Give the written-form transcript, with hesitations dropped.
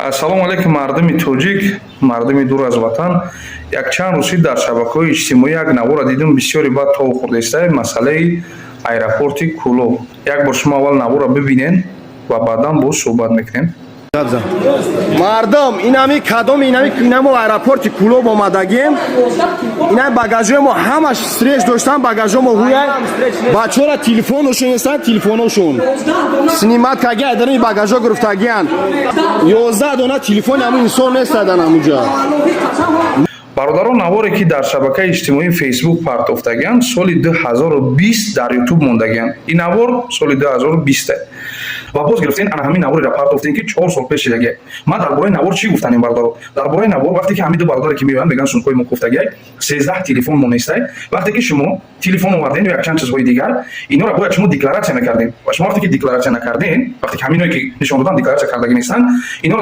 Ассалому алайкум, мардуми тоҷик, мардуми дур аз ватан. Якчанд рӯз дар шабакаҳои иҷтимоӣ як навора дидум, бисёре баъд тов хӯрдаиста, масъалаи аэропорти Кӯлоб. Як бор шумо аввал навора бибинен ва баъдан боз суҳбат мекунем. Мардум, инами кадом, инами инамо аэропорти Кулоб омадагем. Ина багажои мо ҳамаш стресс доштан, багажо мо ҳуя бачора телефоношон нестан, телефоношон снимать каги, айдарни багажо гирифтагиян. 11 дона телефони ҳамун инсон нестадан ҳамуҷа. Бародарон, наворе, ки дар шабакаи иҷтимоии Фейсбук партофтагианд, соли 2020 дар Ютуб мондагианд. Ин навор соли 2020 ва боз гирифтен, ана ҳамин наворро партофтем, ки 4 сол пеш шидагия. Ман дар бораи навор чӣ гуфтанем, бародаро? Дар бораи навор, вақте ки ҳамин ду бародаре, ки меоянд, мегӯянд, сумкои мо кофтагиай, 13 телефон мо нестай. Вақте ки шумо телефон оварден ё якчанд чизҳои дигар, инора бояд шумо декларатсия мекардем. Ва шумо вақте ки декларатсия накарден, вақте ки ҳаминое, ки нишон додан, декларатсия кардагӣ нестанд, инора